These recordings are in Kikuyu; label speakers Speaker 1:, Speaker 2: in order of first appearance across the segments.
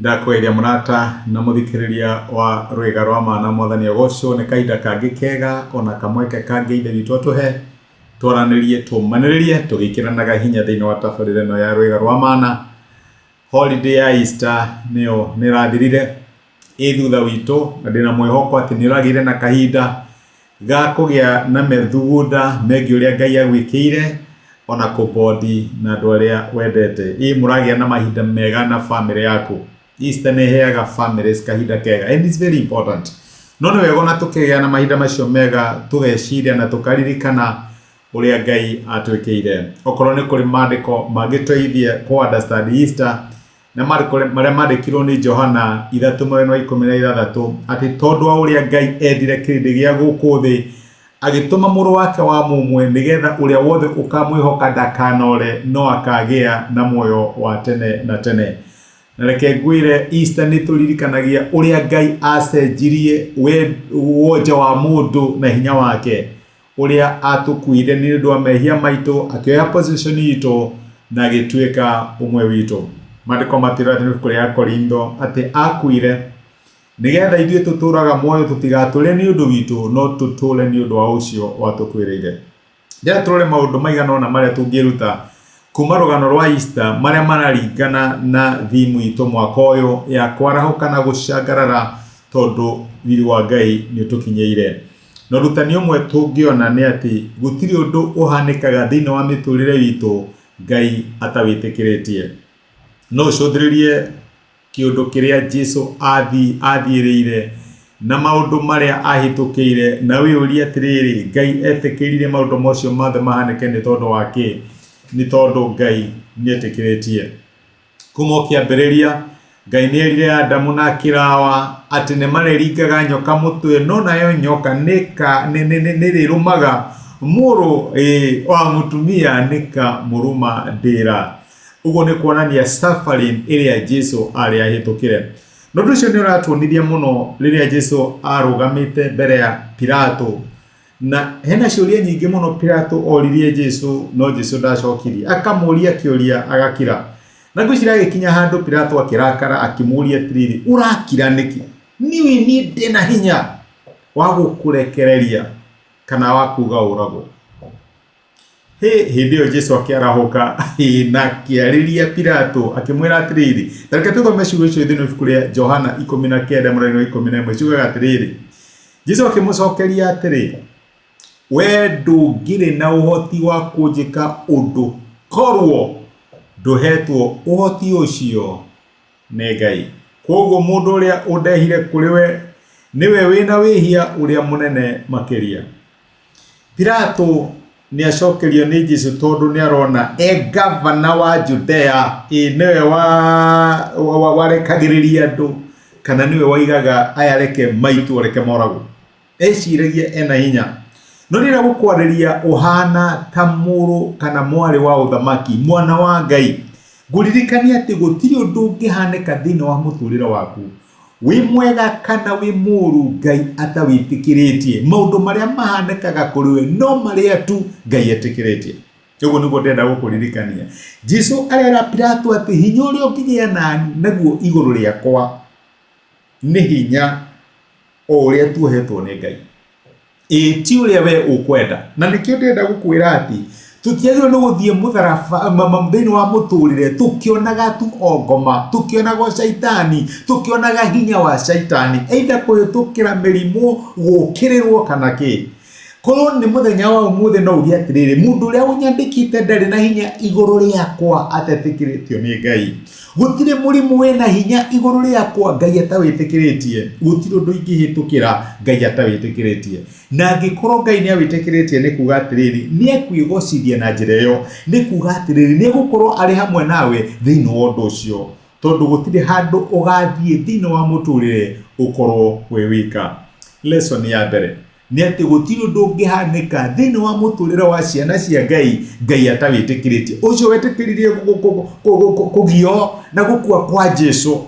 Speaker 1: Ndakũgeithia mũrata na mũthikĩrĩria wa rwĩga rwa ma na mwathani agocwo nĩ kahinda kangĩ kega ona kamweke kangĩ ithe witũ atũhe twaranĩrie tũmanĩrĩrie tũgĩkĩranaga hinya thĩinĩ wa tabarĩra ĩno ya rwĩga rwa mana. Holiday ya Easter nĩyo nĩ ĩrathirire ĩ thutha witũ na ndĩna mwĩhoko atĩ nĩ ũragĩire na kahinda ga kũgĩa na methugunda megiĩ ũrĩa Ngai agwĩkĩire ona kũbondi na andũ arĩa wendete. Ĩ mũragĩa na mahinda mega na famĩlĩ yaku. Easter nĩ ĩheaga families kahinda kega and it's very important. No nĩ wega ona tũkĩgĩa na mahinda macio mega tũgeciria na tũkaririkana ũrĩa Ngai atwĩkĩire. Okorwo nĩ kũrĩ maandĩko mangĩtũteithia kũ understand Easter, na marĩko marĩa mandĩkirwo nĩ Johana 3:16 atĩ tondũ wa ũrĩa Ngai endire kĩrĩndĩ gĩa gũkũ thĩ agĩtũma mũrũ wake wa mũmwe nĩgetha ũrĩa wothe ũkamwĩhoka ndakanore no akagĩa na muoyo wa tene na tene. Na reke ngwĩre Easter nĩ tũririkanagia ũrĩa Ngai acenjirie wonje wa mũndũ na hinya wake. Ũrĩa atũkuire nĩ ũndũ wa mehia maitũ, akĩoya position itũ na agĩtuĩka ũmwe witũ. Maandĩko matwĩraga thĩinĩ wa ibuku rĩa Korintho atĩ akuire nĩgetha ithuĩ tũtũraga muoyo tũtigatũre nĩ ũndũ witũ no tũtũre nĩ ũndũ wa ũcio watũkuĩrĩire. Ndĩrenda tũrore maũndũ maigana ũna marĩa tũngĩruta kuma rũgano rwa Easter marĩa mararingana na theme itũ mwaka ũyũ ya kwarahũka na gũcangarara tondũ riri wa Ngai nĩ ũtũkinyĩire. Na ũrutani ũmwe tũngĩona nĩ atĩ gũtirĩ ũndũ ũhanĩkaga thĩinĩ wa mĩtũrĩre itũ Ngai atawĩtĩkĩrĩtie. No ũcũthĩrĩrie kĩũndũ kĩrĩa Jesu athiĩrĩire na maũndũ marĩa ahĩtũkĩire na wĩyũrie atĩrĩrĩ, Ngai etĩkĩrire maũndũ macio mothe mahanĩke nĩ tondũ wa kĩ? Nĩ tondũ Ngai nĩ etĩkĩrĩtie. Kuma o kĩambĩrĩria, Ngai nĩ erire Adamu na akĩra Hawa atĩ nĩ marĩringaga nyoka mũtwe no nayo nyoka nĩrĩrũmaga mũrũ wa mũtumia nĩkamũrũma ndĩra. Ũguo nĩ kuonania suffering ĩrĩa Jesu arĩ ahĩtũkĩre. Na ũndũ ũcio nĩ ũratuonithia mũno rĩrĩa Jesu arũgamĩte mbere ya Pilato Na hena ciũria nyingĩ mũno Pilato oririe Jesu no Jesu ndacokirie. Akamũria kĩũria agakira. Na ngwĩciria agĩkinya handũ Pilato akĩrakara akĩmũria atĩrĩrĩ, ũrakira nĩkĩ? Niĩ niĩ ndĩna hinya wa gũkũrekereria kana wa kuga ũragwo. Hĩ, hĩndĩ ĩyo Jesu akĩarahũka na akĩarĩria Pilato akĩmwĩra atĩrĩrĩ, ta reke tũthome ciugo icio thĩinĩ wa ibuku rĩa Johana 19 mũraini wa 11 ciugaga atĩrĩrĩ, Jesu akĩmũcokeria atĩrĩ, wee ndũngĩrĩ na ũhoti wa kũnjĩka ũndũ korwo ndũhetwo ũhoti ũcio nĩ Ngai. Kwoguo mũndũ ũrĩa ũndehire kũrĩ we nĩwe wĩna wĩhia ũrĩa mũnene makĩria. Pilato nĩ acokerio nĩ Jesu tondũ nĩ arona e gavana wa Judea, ĩ nĩwe warekagĩrĩria andũ kana nĩwe waigaga aya reke maitwo reke moragwo. Eciragia ena hinya. No rĩrĩa gũkwarĩria ũhana ta mũrũ kana mwarĩ wa ũthamaki, mwana wa Ngai, ngũririkania atĩ gũtirĩ ũndũ ũngĩhanĩka thĩinĩ wa mũtũrĩre waku wĩ mwega kana wĩ mũũru Ngai atawĩtĩkĩrĩtie. Maũndũ marĩa mahanĩkaga kũrĩ we no marĩa tu Ngai etĩkĩrĩtie. Ũguo nĩguo ndĩrenda gũkũririkania. Jesu arera Pilato atĩ hinya ũrĩa ũngĩgĩa naguo igũrũ rĩakwa nĩ hinya o ũrĩa tuohetwo nĩ Ngai. Ĩĩ ti ũrĩa we ũkwenda. Na nĩkĩo ndĩrenda gũkwĩra atĩ tũtiagĩrĩirwo nĩ gũthiĩ mũtharaba thĩinĩ wa mũtũrĩre tũkĩonaga tu o ngoma, tũkĩonaga o caitani, tũkĩonaga hinya wa caitani either kũhĩtũkĩra mĩrimũ, gũkĩrĩrwo kana kĩ. Korwo nĩ mũthenya wa ũmũthĩ no uge atĩrĩrĩ, mũndũ ũrĩa ũnyandĩkĩte ndarĩ na hinya igũrũ rĩakwa atetĩkĩrĩtio nĩ Ngai. Gũtirĩ mũrimũ wĩna hinya igũrũ rĩakwa Ngai atawĩtĩkĩrĩtie. Gũtirĩ ũndũ ingĩhĩtũkĩra Ngai atawĩtĩkĩrĩtie. Na angĩkorwo Ngai nĩ awĩtĩkĩrĩtie nĩ kuga atĩrĩrĩ, nĩ ekwĩgocithia na njĩra ĩyo. Nĩ kuga atĩrĩrĩ, nĩ egũkorwo arĩ hamwe nawe thĩinĩ wa ũndũ ũcio. Tondũ gũtirĩ handũ ũgathiĩ thĩinĩ wa mũtũrĩre ũkorwo wĩ wika. Lesson ya mbere nĩ atĩ gũtirĩ ũndũ ũngĩhanĩka thĩinĩ wa mũtũrĩre wa ciana cia Ngai, Ngai atawĩtĩkĩrĩtie. Ũcio wetĩkĩririe kũgio na gũkua kwa Jesu,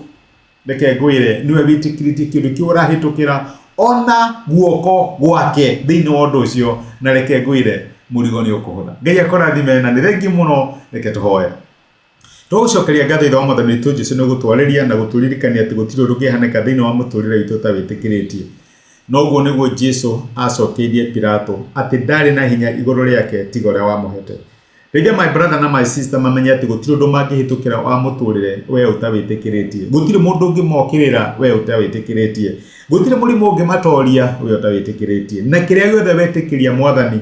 Speaker 1: reke ngwĩre nĩwe wĩtĩkĩrĩtie kĩũndũ kĩu ũrahĩtũkĩra ona guoko gwake thĩinĩ wa ũndũ ũcio, na reke ngwĩre mũrigo nĩ ũkũhũtha. Ngai akũrathime na nĩ thengiũ mũno, reke tũhoe. Tũgũcokeria ngatho Ithe wa Mwathani witũ Jesu nĩ gũtwarĩria na gũtũririkania atĩ gũtirĩ ũndũ ũngĩhanĩka thĩinĩ wa mũtũrĩre witũ ũtawĩtĩkĩrĩtie. Na ũguo nĩguo Jesu acokeirie Pilato atĩ ndarĩ na hinya igũrũ rĩake tiga ũrĩa wamũhete. Rĩrĩa my brother na my sister mamenye atĩ gũtirĩ ũndũ mangĩhĩtũkĩra wa mũtũrĩre we ũtawĩtĩkĩrĩtie. Gũtirĩ mũndũ ũngĩmokĩrĩra we ũtawĩtĩkĩrĩtie. Gũtirĩ mũrimũ ũngĩmatoria we ũtawĩtĩkĩrĩtie. Na kĩrĩa gĩothe wetĩkĩria Mwathani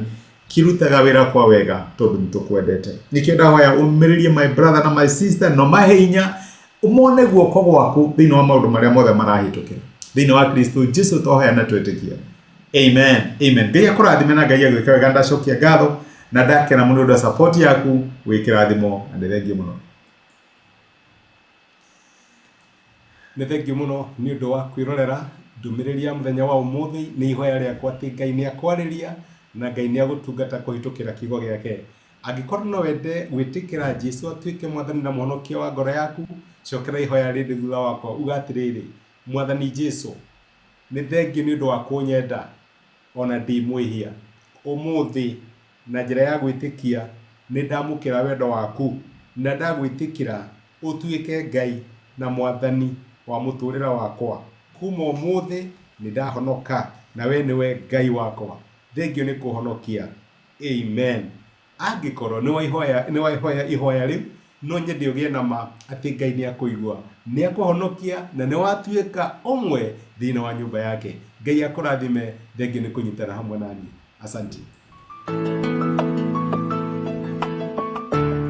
Speaker 1: kĩrutaga wĩra kwa wega tondũ nĩ tũkwendete. Nĩkĩo ndahoya ũmĩrĩrie my brother na my sister no mahe hinya ũmone guoko gwaku thĩinĩ wa maũndũ marĩa mothe marahĩtũkĩra. Thĩinĩ wa Kristo Jesu twahoya na twetĩkia. Amen. Amen. Ngai akũrathime na Ngai agwĩke wega. Ndacokia ngatho na ndakena mũno nĩ ũndũ wa support yaku. Wĩ kĩrathimo na nĩ thengiũ mũno.
Speaker 2: Nĩ thengiũ mũno nĩ ũndũ wa kwĩrorera ndũmĩrĩri ya mũthenya wa ũmũthĩ. Nĩ ihoya rĩakwa atĩ Ngai nĩ akwarĩria na Ngai nĩ agũtungata kũhĩtũkĩra kiugo gĩake. Angĩkorwo no wende gwĩtĩkĩra Jesu atuĩke Mwathani na Mũhonokia wa ngoro yaku, cokera ihoya rĩrĩ thutha wakwa, uga atĩrĩrĩ, Mwathani Jesu, Nĩ thengiũ nĩ ũndũ wa kũnyenda o na ndĩ mwĩhia. Ũmũthĩ, na njĩra ya gwĩtĩkia, nĩ ndamũkĩra wendo waku na ndagwĩtĩkĩra ũtuĩke Ngai na Mwathani wa mũtũũrĩre wakwa. Kuuma ũmũthĩ nĩ ndahonoka na wee nĩwe Ngai wakwa. Thengiũ nĩ kũhonokia. Amen. Angĩkorwo nĩ wahoya ihoya rĩu, no nyende ũgĩe na ma atĩ Ngai nĩ akũigua, nĩ akũhonokia na nĩ watuĩka ũmwe thĩinĩ wa nyũmba yake. Ngai akũrathime, thengiũ nĩ kũnyitana hamwe naniĩ. Asante.